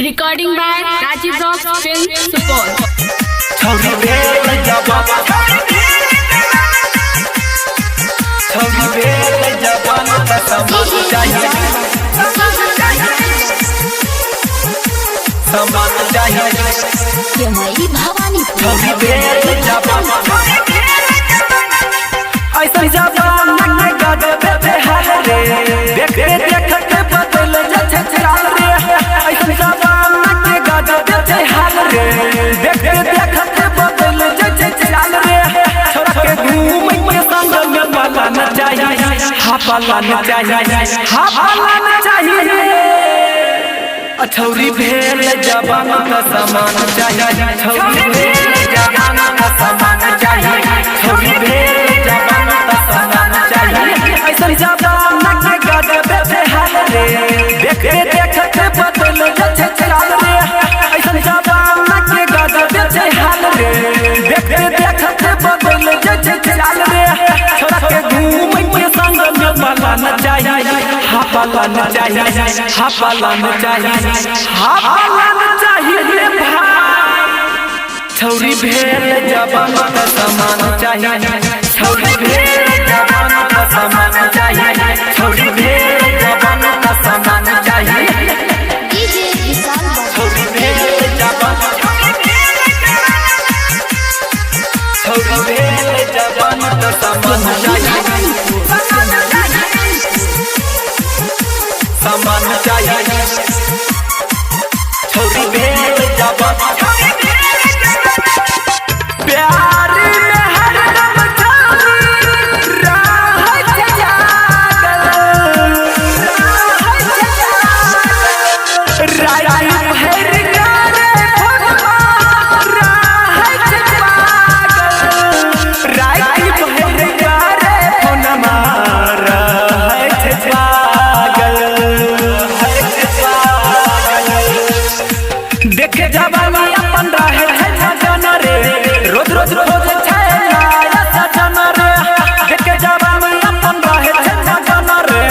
Recording by Rajiv Rock Film Supaul. छौरी भेल जवान, छौरी भेल जवान त सामान चाही, सामान चाही। केमई भवानी। छौरी भेल जवान, ऐसन जवान के गजबे बेहाल रे, देखते देखते बदल जाय छै चाल रे। ऐसन जवान के गजबे बेहाल रे, देखते देखते बदल जाय छै चाल रे। छोड़ा के घूम के संग में पाला न चाही, हा पाला न चाही, हा पाला न चाही। छौरी भेल जवान का सामान चाही, छौरी भेल जवान का सामान चाही, छौरी भेल जवान का सामान चाही। ऐसन जवान के गजबे बेहाल रे, देखते देखते बदल जाय छै चाल रे। ऐसन जवान के गजबे बेहाल रे, देखते देखते बदल जाय छै चाल रे। छोड़ा के घूम के संग में पाला न चाही, हा पाला न चाही, हा पाला न चाही, हा पाला न चाही रे भाई। छौरी भेल जवान का सामान चाही, छौरी भेल जवान का सामान चाही, छौरी भेल जवान का सामान चाही। डीजे विशाल बाबू। छौरी भेल जवान, छौरी भेल जवान का सामान चाही, सामान चाही। छौरी भेल जवान, प्यार में हरदम छौरी रहै छै जागल, रहै छै जागल। राति भरि करे फोनमा रहै छै पागल, राति भरि करे फोनमा रहै छै पागल, रहै छै पागल। देखे जवानी अपन रहे छै सजन रे, रोज रोज खोजे छै नया सजन रे। देखे जवानी अपन रहे छै सजन रे,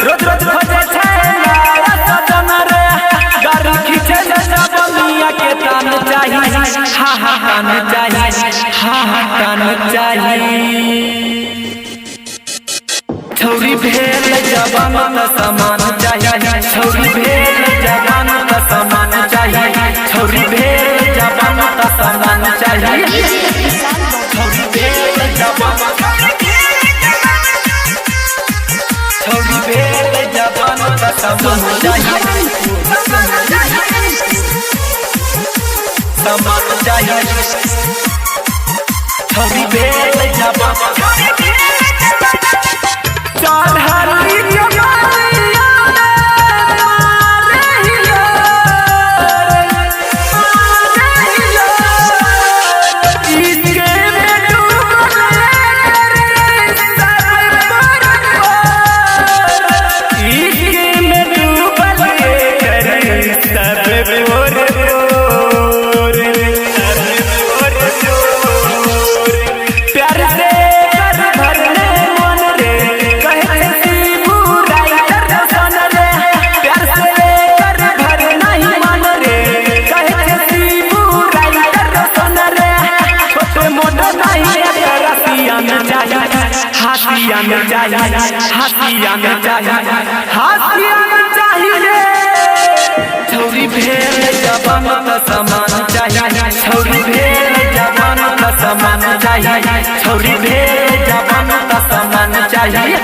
रोज रोज खोजे छै नया सजन रे। गाड़ी खींचे ले जवानिया के तान चाही, हा हा तान चाही, हा हा तान चाही। छौरी भेल जवान का सामान चाही, छौरी भेल जवान का सामान चाही, छौरी भेल जवान का सामान चाही। डीजे विशाल बाबू। छौरी भेल जवान, छौरी भेल जवान का सामान चाही, सामान चाही। छौरी भेल जवान, चढ़ली जवानिया में मारे हिलोर, मारे हिलोर। इश्क में डूबल एकर सब पर पर, इश्क में डूबल एकर सब पोर पोर, सब पोर पोर। प्यार से कर भरले मन रे, कहे छै शिबू राइटर सन रे। प्यार से कर भर नहीं मन रे, कहे छै शिबू राइटर सन रे। छोटे मोट नहीं एकर रसिया में चाही, हासिया में चाही, हासिया में चाही, हासिया में चाही रे। छौरी भेल जवान का सामान चाही, छौरी भेल जवान का सामान चाही, छौरी भेल जवान का सामान चाही।